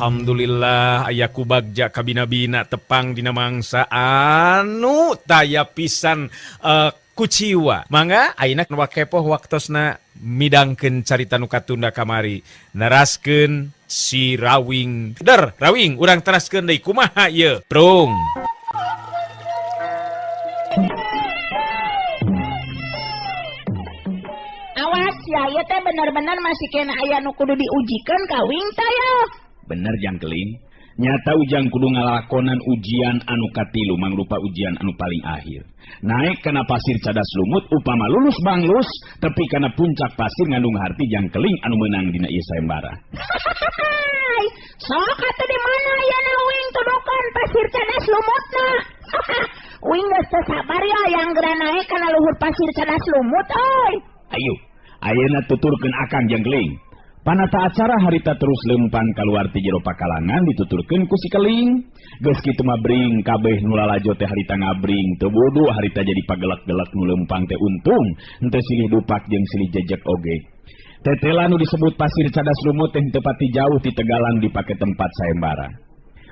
Alhamdulillah aya ku bagja kabina-bina tepang dina mangsa anu taya pisan kuciwa. Mangga ayeuna nu kepoh waktosna midangkeun carita nu katunda kamari. Neraskeun si Rawing. Der, Rawing urang teraskeun deui kumaha ieu? Prung. Awas ya, ieu teh bener-bener masih kena aya nu kudu diujikan ka wing teh ya. Bener jangkeling. Nyata ujang kudu ngalakonan ujian anu katilu mangrupa ujian anu paling akhir. Naik kana pasir cadas lumut upama lulus banglus tepi kana puncak pasir ngandung harti jangkeling anu meunang dina ieu sayembara. Sok atuh di mana ya na wing tudukan pasir cadas lumutna. Wing geus teu sabar ya yang geura naik kana luhur pasir cadas lumut euy. Ayo, ayeuna tuturkeun akang jangkeling. Panata acara harita terus lempang kaluar ti jero pakalangan dituturkeun ku si keling. Geus kitu mah bring kabeh nu lalajo teh harita ngabring, teu bodoh harita jadi pagelak-gelak nu lempang teh untung, henteu silih dupak jeung silih jejek oge. Tetela nu disebut pasir cadas lumut teh henteu pati jauh ti tegalan dipake tempat sayembara.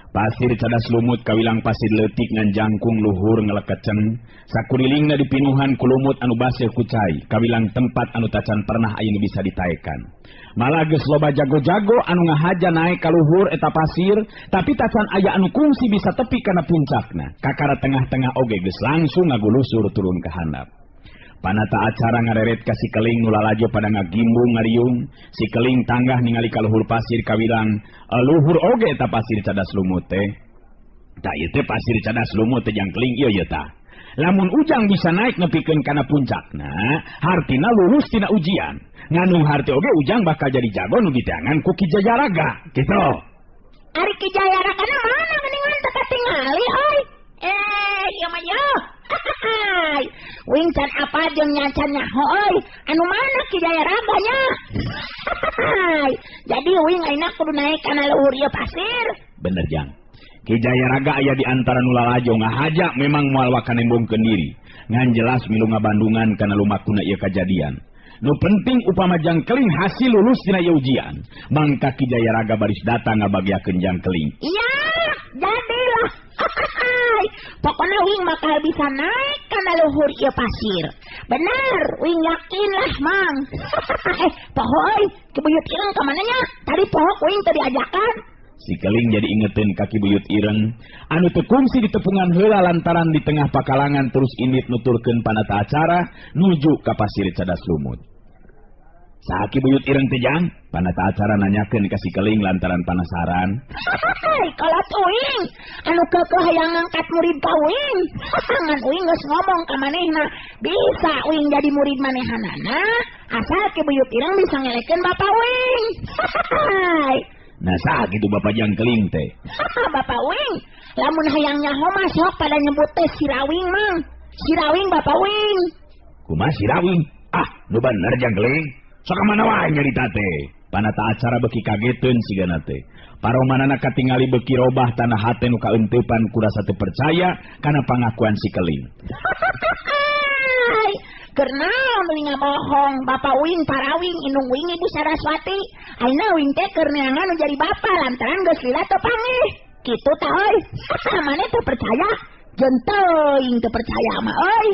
Pasir cadas lumut kawilang pasir leutik ngan jangkung luhur ngelekeceng, sakurilingna dipinuhan ku lumut anu baseuh ku cai, kawilang tempat anu tacan pernah aya nu bisa ditaekan. Malah geus loba jago-jago anu ngahaja naik ka luhur eta pasir, tapi tacan aya anu kungsi bisa tepi kana puncakna. Kakara tengah-tengah oge geus langsung ngagulusur turun ka handap. Panata acara ngareret ka si keling nu lalajo pada ngagimbung ngariung, si keling tanggah ningali ka luhur pasir kawilang, luhur oge eta pasir cadas lumut teh. Tah ieu teh pasir cadas lumut teh jangkeling ieu ye tah. Lamun ujang bisa naik nepikeun kana puncakna, hartina lulus tina ujian. Ngandung harti oge ujang bakal jadi jago nu diteangan ku Ki Jayaraga, kitu. Ari Ki Jayaraga na mana geuningan teu katingali euy. Ieu mah yo. Wing can apa jeung nyacan nyaho euy. Anu mana Ki Jayaraga nya? Jadi wing ayeuna kudu naik kana luhur ieu pasir. Bener jang. Ki Jayaraga aya di antara nu lalajo ngahaja memang moal waka nembongkeun diri. Ngan jelas milu ngabandungan kana lumakuna ieu kajadian. Nu penting upama jangkeling hasil lulus dina ieu ujian, mangka Ki Jayaraga baris datang ngabagiakeun jangkeling. Iya, jadilah. Pokoknya wing bakal bisa naik kana luhur ieu pasir. Bener, wing yakin lah mang. Poho euy, Ki Buyut Ireng ka mana nya? Tadi poho wing teu diajakan. Si keling jadi ingetin kaki Buyut Ireng anu teu kungsi di tepungan heula lantaran di tengah pakalangan terus indit nuturkeun panata acara nuju ka pasir cadas lumut. Saha Ki Buyut Ireng teh jang? Panata acara nanyakeun ka si keling lantaran panasaran. Kolot uing anu keukeuh hayang ngangkat murid ka uing. Ngan uing geus ngomong ka manehna, bisa uing jadi murid manehanana asal Ki Buyut Ireng bisa ngelekeun bapa uing. Nah saha kitu bapa jangkeling teh? Bapa uing, lamun hayang nyaho mah sok pada nyebut teh si Rawing mang. Si Rawing bapa uing. Kumaha si Rawing? Ah, nu bener jangkeling. Sok ka mana wae nyarita teh? Panata acara beuki kageteun sigana teh. Paromanana katingali beuki robah tanah hate nu kaeuntepan ku rasa teu percaya kana pangakuan si keling. Keur naon deui ngabohong bapa uing parawing indung uing ibu Saraswati. Ayeuna uing teh keur neangan nu jadi bapa lantaran geus lila teu pangih. Kitu tah euy. Maneh teu percaya? Jeung teuing teu percaya mah euy.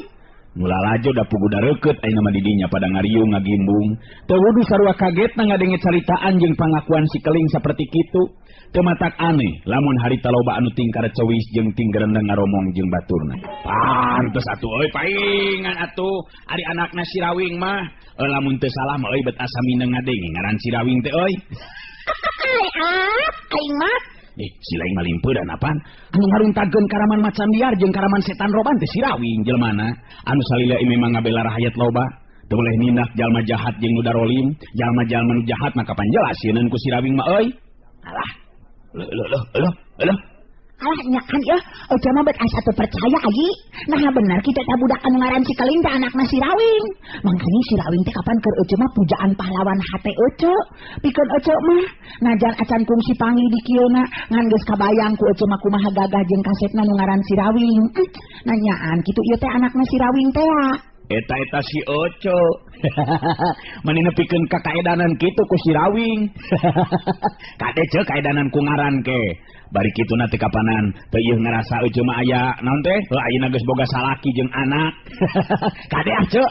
Nu lalajo da pugu dareukeut ayeuna mah didinya pada ngariung ngagimbung. Teu wudu sarua kagetna ngadenge caritaan jeung pangakuan si keling saperti kitu. Teu matak aneh lamun harita loba anu tingkar cewis jeung tinggerendeng ngaromong jeung baturna. Pantes atuh euy paingan atuh ari anakna si Rawing mah. Lamun teu salah mah euy bet asa mineng ngadenge ngaran si Rawing teh euy. Ah, aing mah Si lain mah limpeudan apaan? Anu ngaruntageun karaman macan liar jeung karaman setan roban teh si Rawing jelmana. Anu salila ieu memang ngabela rahayat loba. Teu boleh nindak jalma jahat jeung nu darolim, jalma-jalma nu jahat mah kapan jelas sieun ku si Rawing mah euy. Alah. Leuh leuh leuh leuh. Alah nya kan yeuh, eueuh mah bet asa teu percaya ayi. Nah bener kitu eta budak anu ngaran si Keling teh anakna si Rawing. Mangkanya si Rawing teh kapan keur eueuh mah pujaan pahlawan hate eueuh. Pikeun eueuh mah najan acan kungsi panggih di kieuna ngan geus kabayang ku eueuh mah kumaha gagah jeung kasepna nu ngaran si Rawing. Nanyaan kitu ieu teh anakna si Rawing teh. Eta-eta si Oco. Mani nepikeun ka kaedanan kitu ku si Rawing. Kade ceu kaedanan ku ngaran ke. Bari kituna teh kapanan teu ieu ngarasa euceu mah aya naon teh? Heuh ayeuna geus boga salaki jeung anak. Kade ah ceu.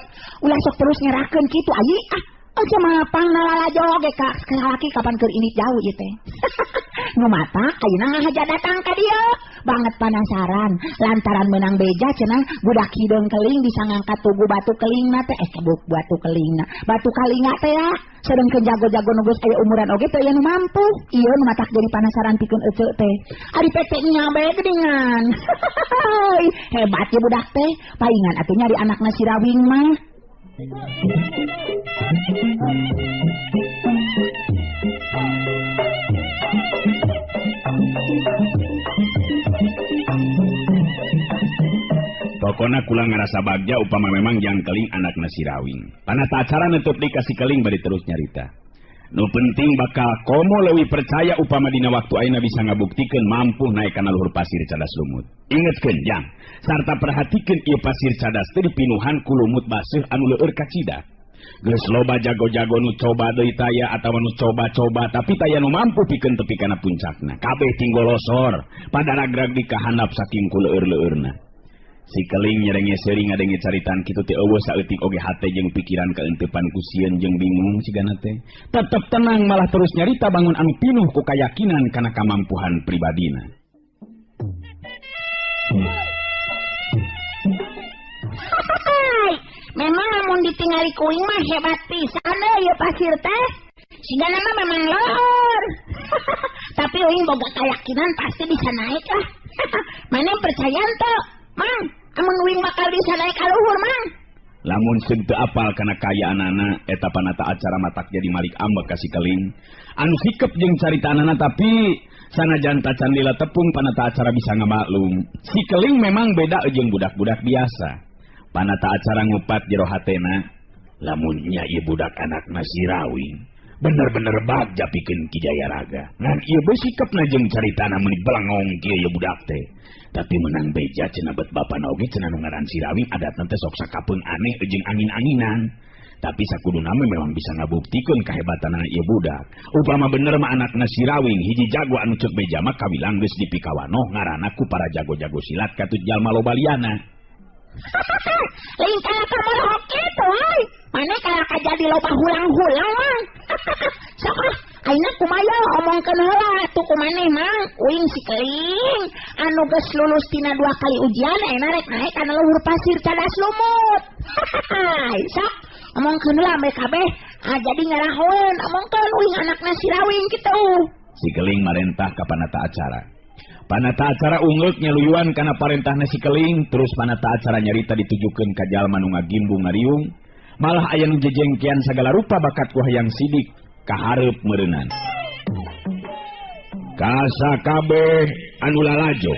Ulah sok terus ngerakeun kitu ayi ah. Euceu mah pangnalalajo oge ka salaki kapan keur ini jauh ieu teh. Nu mata ayeuna ngahaja datang ka dieu. Banget penasaran lantaran menang beja cenah budak hideung keling bisa ngangkat tugu batu kelingna teh kebuk batu kelingna batu kalinga teh ya sedengkeun jago-jago nu geus aya umuran oge teu aya nu mampu ieu nu matak jadi penasaran pikeun eceu teh ari pete nya bae geuningan. Hebat ye budak teh paingan atuh nyari anakna si Rawing mah. Pokona kula ngarasa bagja upama memang jang keling anakna si Rawing. Panata acara nutup di kasih keling bari terus nyarita. Nu penting bakal komo leuwih percaya upama dina waktu ayeuna bisa ngabuktikeun mampu naik kana luhur pasir cadas lumut. Ingetkeun jang, sarta perhatikeun ieu pasir cadas teh dipinuhan ku lumut baseuh anu leueur kacida. Geus loba jago-jago nu coba deui taya atawa nu coba-coba tapi taya nu mampu pikeun tepi kana puncakna. Kabeh tinggolosor pada ragrag di kahandap saking ku leueur-leueurna. Si keling nyerenge seuring ngadenge caritaan kitu teh eueuh saeutik oge hate jeung pikiran kaenteupan ku sieun jeung bingung sigana teh. Tetep tenang malah terus nyarita bangun anu pinuh ku kayakinan kana kamampuhan pribadina. Memang lamun ditingali kuing mah hebat pisan euy ieu pasir teh. Sigana mah memang lor. Tapi uing boga keyakinan pasti bisa naik lah. Mana percaya teu? Mang, amun uing bakal bisa naik ka luhur, Mang. Lamun seung teu apal kana kaayaanana eta panata acara matak jadi malik ambek ka si keling. Anu sikep jeung caritaanana tapi sanajan tacan lila tepung panata acara bisa ngamaklum. Si keling memang beda jeung budak-budak biasa. Panata acara ngupat jero hatena, lamun nya ieu budak anakna si Rawing bener-bener bagja pikeun Ki Jayaraga. Ngan ieu bae sikepna jeung caritana meuni belengong kieu ieu budak teh. Tapi menang beja cenah bet bapana oge cenah nu ngaran si Rawing adatna teh sok sakapeung aneh jeung angin-anginan. Tapi sakuduna mah memang bisa ngabuktikeun kahebatanana ieu budak. Upama bener mah anakna si Rawing hiji jago anu ceuk beja mah kawilang geus dipikawanoh ngaranna ku para jago-jago silat katut jalma loba liana. Lain kalah ka molehok kitu euy. Mane kalah ka jadi loba hulang-hulang mang. Sok ah, ayeuna kumaha omongkeun heula atuh ku maneh mang. Uing si keling anu geus lulus tina 2 kali ujian ayeuna rek naik kana luhur pasir cadas lumut. Sok omongkeun heula me kabeh ah jadi ngarahoeun omongkeun uing anakna si Rawing kitu. Si keling marentah ka panata acara. Panata acara ungeuk nyaluyuan kana parentahna si keling, terus panata acara nyarita ditujukeun ka jalma nu ngagimbung ngariung, malah aya nu jejengkean sagala rupa bakat ku hayang sidik kahareup meureunan. Kasakabeh anu lalajo,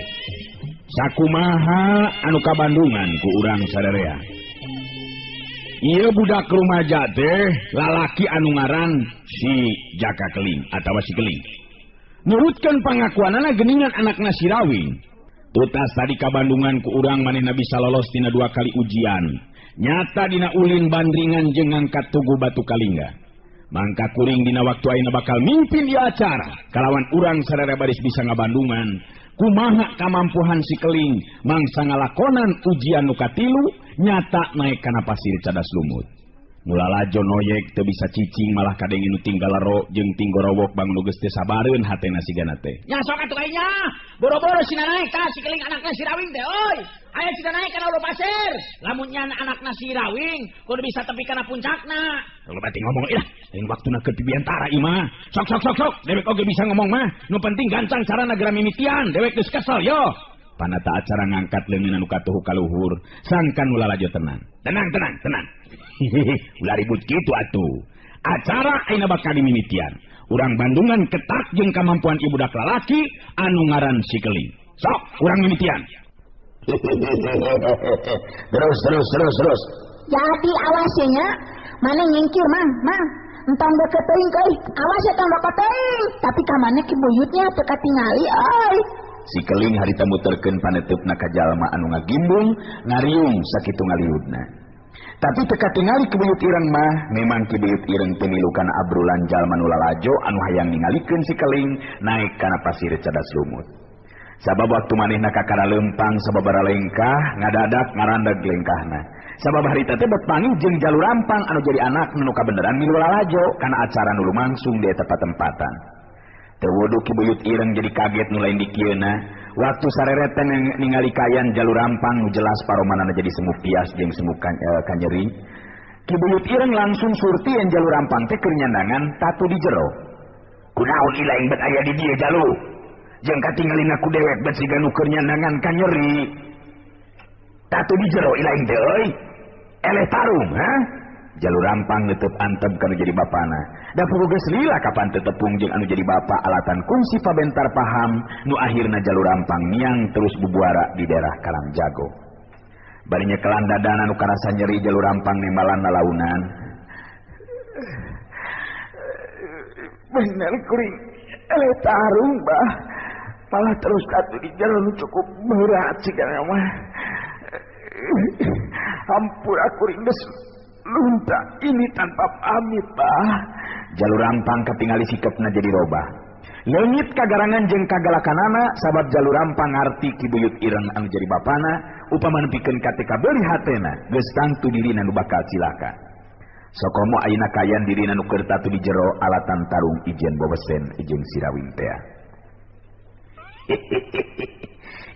sakumaha anu kabandungan ku urang sadarea. Ieu budak rumaja teh lalaki anu ngaran si Jaka Keling atawa si Keling. Nurutkeun pangakuanana geuningan anakna si Rawing. Tutas tadi kabandungan ku urang manehna bisa lolos tina 2 kali ujian. Nyata dina ulin bandringan jeung ngangkat tugu batu kalingga. Mangka kuring dina waktu ayeuna bakal mimpin ieu acara. Kalawan urang sararea baris bisa ngabandungan. Kumaha kamampuhan si keling mangsa ngalakonan ujian nu katilu nyata naik kana pasir cadas lumut. Mulalajo noyek teu bisa cicing malah kadenge nu tinggal lero jeung tinggorowok bang nu geus teu sabareun hatena sigana teh. Nya sok atuh nya. Boro-boro sina naik ka si keling anakna si Rawing teh euy. Aya sina naik kana luhur pasir. Lamun nya anakna si Rawing kudu bisa tepi kana puncakna. Loba teh ngomong ilah, lain waktuna keur pibiantara ieu mah. Sok sok sok sok, dewek oge bisa ngomong mah. Nu penting gancang carana geura mimitian, dewek geus kesel yo. Panata acara ngangkat leungeun anu katuhu ka luhur, sangkan nu lalajo tenang. Tenang tenang tenang. Ulah ribut kitu atuh. Acara ayeuna bakal dimimitian. Urang Bandungan ketak jeung kamampuan ieu budak lalaki anu ngaran si Keling. Sok urang mimitian. Terus terus terus terus. Jadi awasnya mana nyingkir mang mang. Entong deket teuing euy. Awas ya tong deket teuing. Tapi ka mana ki buyutnya teu katingali euy. Si Keling harita muterkeun paneuteup ka jalma anu ngagimbung ngariung sakitu ngaliudna. Tapi teu katingali Ki Buyut Ireng mah memang Ki Buyut Ireng teu milu kana abrulan jalma nu lalajo anu hayang ningalikeun si Keling naik kana pasir cadas lumut. Sabab waktu manehna kakara lempang sababara lengkah ngadadak ngarandag lengkahna. Sabab harita teh bet panggih jeung Jalu Rampang anu jadi anak nu kabeneran milu lalajo kana acara nu lumangsung di eta patempatan. Teu wuduh Ki Buyut Ireng jadi kaget nu lain dikieuna. Waktu sarereten ningali kayan Jalu Rampang nu jelas paromanana jadi semu pias jeung semu kanyeri. Ki Buyut Ireng langsung surti yang Jalu Rampang teh keur nyandangan tatu di jero. Kunaon ilaing bet aya di dieu Jalu? Jeung katingalina ku dewek bet siga nu keur nyandangan kanyeri. Tatu di jero ilaing teh euy. Eleh tarung, ha? Jalu Rampang netep antep kanu jadi bapana. Da puguh geus lila kapan teu tepung jeung anu jadi bapa alatan kungsi pabentar paham nu akhirna Jalu Rampang miang terus bubuara di daerah Karang Jago. Bari nyekelan dadana nu karasa nyeri Jalu Rampang nembalan lalaunan. Bener kuring eleh tarung bah. Malah terus katu di jalan nu cukup berat sigana mah. Hampura kuring geus lunta ini tanpa pamit bah. Jalu Rampang katingali sikepna jadi robah. Leungit kagarangan jeung kagalakanana sabab Jalu Rampang ngarti Ki Buyut Ireng anu jadi bapana upama nepikeun ka teu kabeuli hatena geus tangtu dirina nu bakal cilaka. Sokomo ayeuna kayan dirina nu keur tatu di jero alatan tarung ijen bobesen jeung si Rawing tea.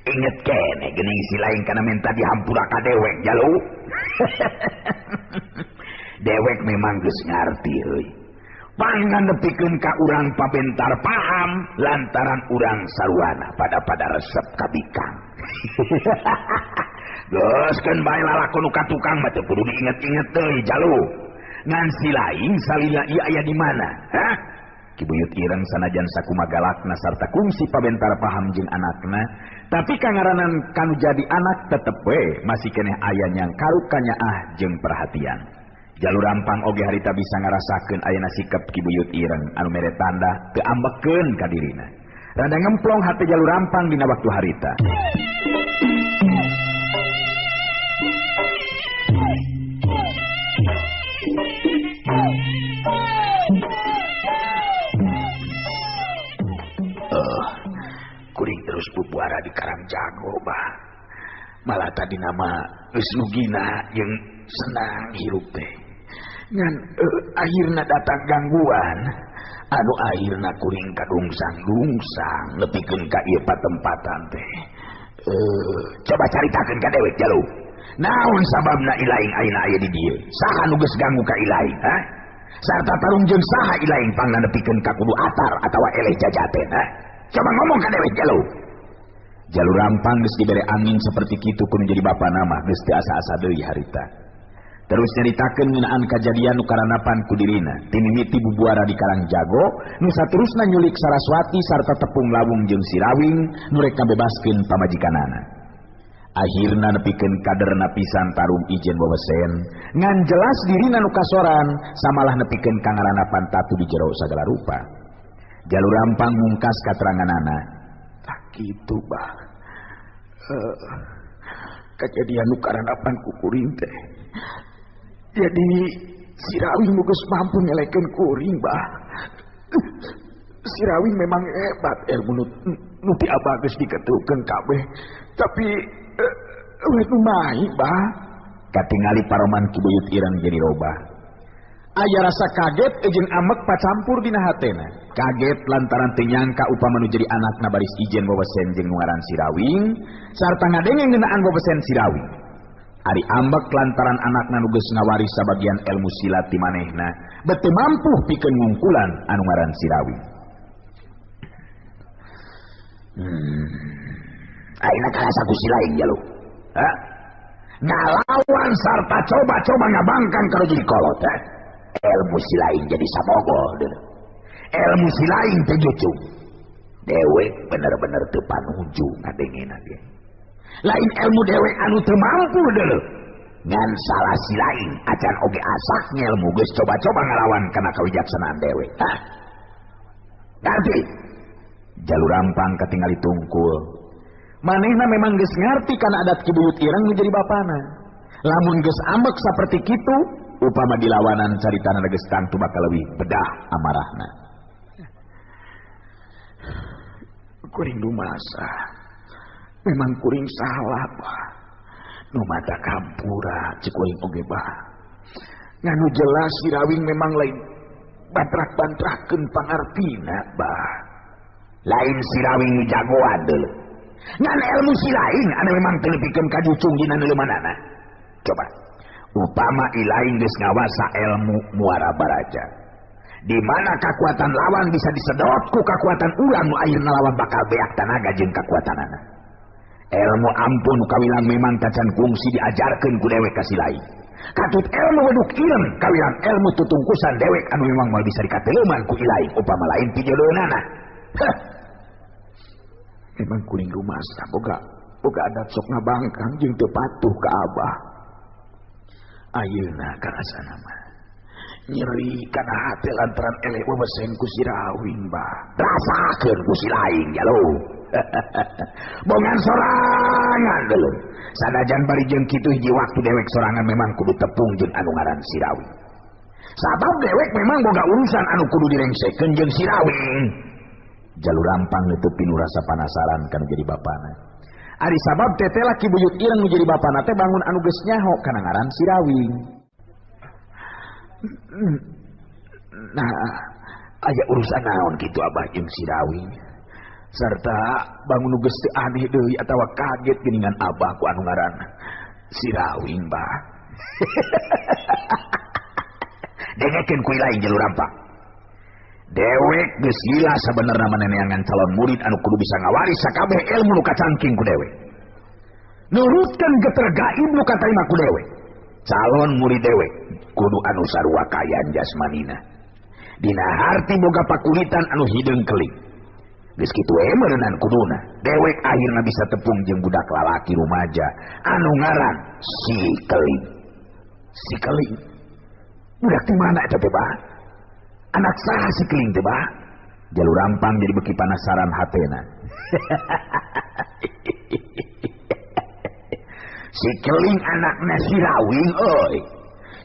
Inget kene geuning si lain kana minta dihampura ka dewek Jalu. Dewek memang geus ngarti euy. Pangan nepikeun ka urang pabentar paham lantaran urang saruana pada resep ka bikang. Geus keun bae lalakon nu ka tukang mah teu kudu diinget-inget deui Jalu. Ngan si lain salila ieu aya di mana? Hah? Ki Buyut Ireng sanajan sakumaha galakna sarta kungsi pabentar paham jeung anakna, tapi kangaranan kanu jadi anak tetep we masih keneh aya nyangkaruk kanyaah jeung perhatian. Jalu Rampang oge harita bisa ngarasakeun ayana sikap Ki Buyut Ireng anu mere tanda teu ambekeun ka dirina. Rada ngemplong hate Jalu Rampang dina waktu harita. Kuring terus bubuara di Karang Jago bah. Malah tadi nama geus nugina jeung senang hirup teh. Ngan akhirna datang gangguan anu akhirna kuring kadungsang-dungsang nepikeun ka ieu patempatan teh. Coba caritakeun ka dewek Jalu. Naon sababna ilaing ayeuna aya di dieu? Saha nu geus ganggu ka ilaing, ha? Sarta tarung jeung saha ilaing pangna nepikeun ka kudu atar atawa eleh jajaten, ha? Coba ngomong ka dewek Jalu. Jalu Rampang geus dibere angin seperti kitu kudu jadi bapa nama geus teu asa-asa deui harita. Terus nyaritakeun ngeunaan kajadian nu karanapan ku dirina tinimiti bubuara di Karang Jago nu saterusna nyulik Saraswati sarta tepung lawung jeung si Rawing nu rek ngabebaskeun pamajikanana. Akhirna nepikeun kaderna pisan tarung ijen wewesen ngan jelas dirina nu kasoran samalah nepikeun ka ngaranapan tatu di jero sagala rupa. Jalu Rampang mungkas kateranganana. Tak kitu bah. Kajadian nu karanapan ku kuring teh. Jadi si Rawing nu geus mampu ngelekeun kuring bah. Si Rawing memang hebat ilmu nu ti abah geus diketukeun kabeh. Tapi we nu mahi bah. Katingali paroman Ki Buyut Ireng jadi robah. Aya rasa kaget jeung amek pacampur dina hatena. Kaget lantaran teu nyangka upama nu jadi anakna baris ijen wewesen jeung nu ngaran si Rawing sarta ngadenge ngeunaan wewesen si Rawing. Ari ambek lantaran anakna nu geus ngawaris sabagian ilmu silat ti manehna bet teu mampu pikeun ngungkulan anu ngaran si Rawing. Ayeuna karasa ku si lain Jalu. Ha? Ngalawan sarta coba-coba ngabangkang kalau jadi kolot, ha? Ilmu si lain jadi sabogol deuleu. Ilmu si lain teu jucung. Dewek bener-bener teu panuju ngadengena ge. Lain ilmu dewek anu teu mampu deuleu. Ngan salah si lain acan oge asak ngelmu geus coba-coba ngalawan kana kawijaksanaan dewek. Hah? Ngarti? Jalu Rampang katingali tungkul. Manehna memang geus ngarti kana adat Ki Buyut Ireng nu jadi bapana. Lamun geus ambek saperti kitu, upama dilawanan caritana geus tangtu bakal leuwih bedah amarahna. Kuring dumasa. Memang kuring salah, Bah. Nu mata kampura cek kuring oge, Bah. Nganu jelas si Rawing memang lain bantrak-bantrakeun pangartina, Bah. Lain si Rawing nu jagoan deuleu. Ngan ilmu si lain anu memang teu nepikeun ka jucung dina neuleumanana. Coba upama ilaing geus ngawasa ilmu muara baraja. Di mana kakuatan lawan bisa disedot ku kakuatan urang nu ayeuna lawan bakal beak tanaga jeung kakuatanana. Ilmu ampun kawilang memang tacan kungsi diajarkeun ku dewek ka si lain. Katut ilmu weduk ireng kawilang ilmu tutungkusan dewek anu memang moal bisa dikateleuman ku ilaing upama lain pijodoeunana. Heh. Memang kuring rumasa boga adat sok ngabangkang jeung teu patuh ka abah. Ayeuna karasana mah nyeri kana hate lantaran eleh wewesen ku si Rawing, Bah. Rasakeun ku si lain jalo. Bongan sorangan deuleu. Sanajan bari jeung kitu hiji waktu dewek sorangan memang kudu tepung jeung anu ngaran si Rawing. Sabab dewek memang boga urusan anu kudu direngsekeun jeung si Rawing. Jalur rampang neuteupin pinu rasa panasaran kana jadi bapana. Ari sabab teteh laki buyut ireng nu jadi bapana teh bangun anu geus nyaho kana ngaran si Rawing. Nah, aya urusan naon kitu abah jeung si Rawing. Sarta bangun nu geus teu aneh deui atawa kaget geuningan abah ku anu ngaran si Rawing, Bah. Dengekeun ku lain jalur rampang. Dewek geus lila sabenerna maneneangan calon murid anu kudu bisa ngawaris sakabeh ilmu nu kacangking ku dewek. Nurutkeun geter gaib nu katarima ku dewek. Calon murid dewek kudu anu sarua kayan jasmanina. Dina harti boga pakulitan anu hideung keling. Geus kitu we meureunan kuduna. Dewek akhirna bisa tepung jeung budak lalaki rumaja anu ngaran si Keling. Si Keling. Budak di mana eta teh, Bah? Anak saha si Keling teh, Bah? Jalur rampang jadi beki panasaran hatena. Si Keling anakna si Rawing euy.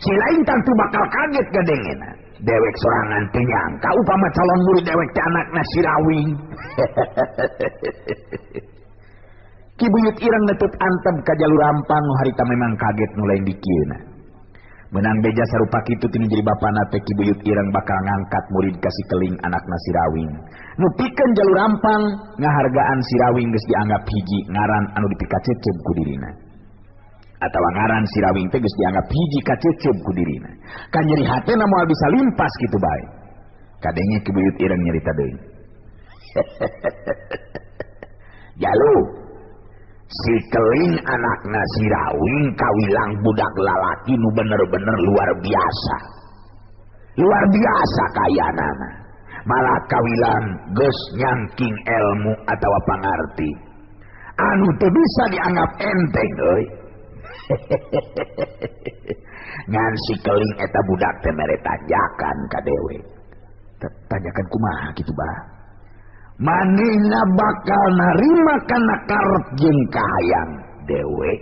Si lain tentu bakal kaget gadengena. Dewek sorangan teu nyangka upama calon murid dewek teh anakna si Rawing. Ki Buyut Ireng neuteup antep ka jalur rampang nu harita memang kaget nu lain dikieuna. Menang beja sarupa kitu tinu jadi bapana teh Ki Buyut Ireng bakal ngangkat murid ka si Keling anakna si Rawing. Nu pikeun jalur rampang ngahargaan si Rawing geus dianggap hiji ngaran anu dipikacecep ku dirina. Atawa ngaran si Rawing teh geus dianggap hiji kacecep ku dirina. Kan nyeri hatena moal bisa limpas kitu bae. Kadenge Ki Buyut Ireng nyerita deui. Jalu si Keling anakna si Rawing kawilang budak lalaki nu bener-bener luar biasa. Luar biasa kayanana. Malah kawilang geus nyangking ilmu atawa pangarti. Anu teu bisa dianggap enteng euy. Ngan si Keling eta budak teh mere tanjakan ka dewe. Tanjakan kumaha kitu, Bah? Manehna bakal narima kana karep jeung kahayang dewe.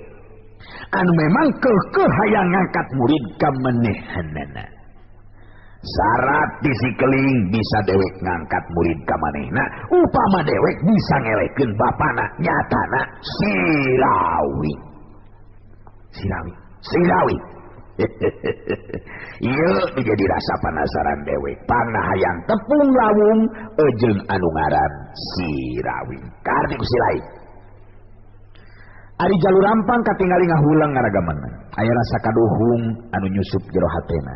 Anu memang keukeuh hayang ngangkat murid ka manehanana. Syarat di si Keling bisa dewek ngangkat murid ka manehna, upama dewek bisa ngelekeun bapana nyatana si Rawing. Si Rawing, si Rawing. Ieu jadi rasa penasaran dewek. Pangna hayang tepung lawung jeung anu ngaran si Rawing. Kaharti ku si lain. Ari jalur rampang katingali ngahulang ngaragaman. Aya rasa kaduhung anu nyusup jero hatena.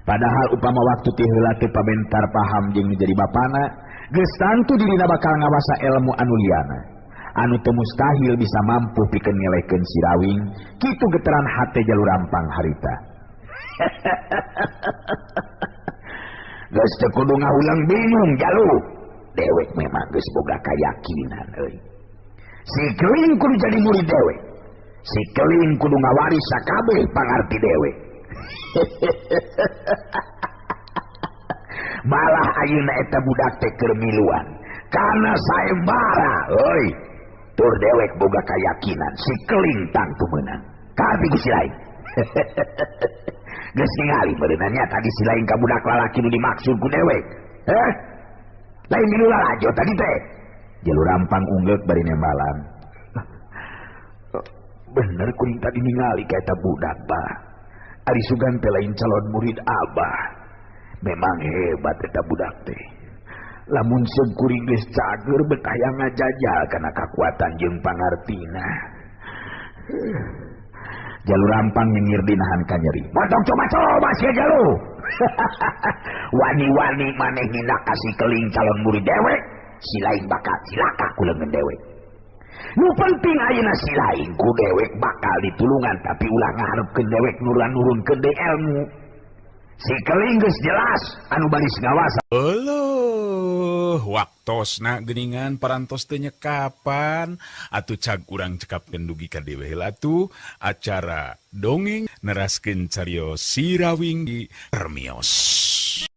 Padahal upama waktu ti heula teh pabentar paham jeung jadi bapana, geus tangtu dirina bakal ngawasa ilmu anu liana. Anu teu mustahil bisa mampu pikeun ngelekeun si Rawing, kitu getaran hate jalur rampang harita. Geus teu kudu ngahulang bingung jalu. Dewek memang geus boga kayakinan euy. Si Keling kudu jadi murid dewek. Si Keling kudu ngawaris sakabeh pangarti dewek. Malah ayeuna eta budak teh keur miluan karena sayembara euy. Tur dewek boga kayakinan si Keling tangtu meunang. Kaharti ku si lain. Geus ningali meureunna nya tadi si lain ka budak lalaki nu dimaksud ku dewek. Heh? Lain nu lalajo tadi teh. Jalu Rampang unggeuk bari nembalan. Bener kuring tadi ningali ka eta budak, Bah. Ari sugan teh lain calon murid Abah. Memang hebat eta budak teh. Lamun seung kuring geus cager bet hayang ngajajal kana kakuatan jeung pangartina. Jalu Rampang nyengir dinahan kanyeri. Montong coba-coba sia Jalu. Wani-wani maneh ngindak ka si Keling calon murid dewek, si lain bakal cilaka ku leungeun dewek. Nu penting ayeuna si lain ku dewek bakal ditulungan tapi ulah ngaharepkeun dewek nurun-nurunkeun deui ilmu. Si Keling geus jelas anu baris ngawasa. Euleuh, waktosna geuningan parantos teu nyekapan atuh cag urang cekapkeun dugi ka dieu heula atuh acara dongeng neraskeun carios Si Rawing di Permios.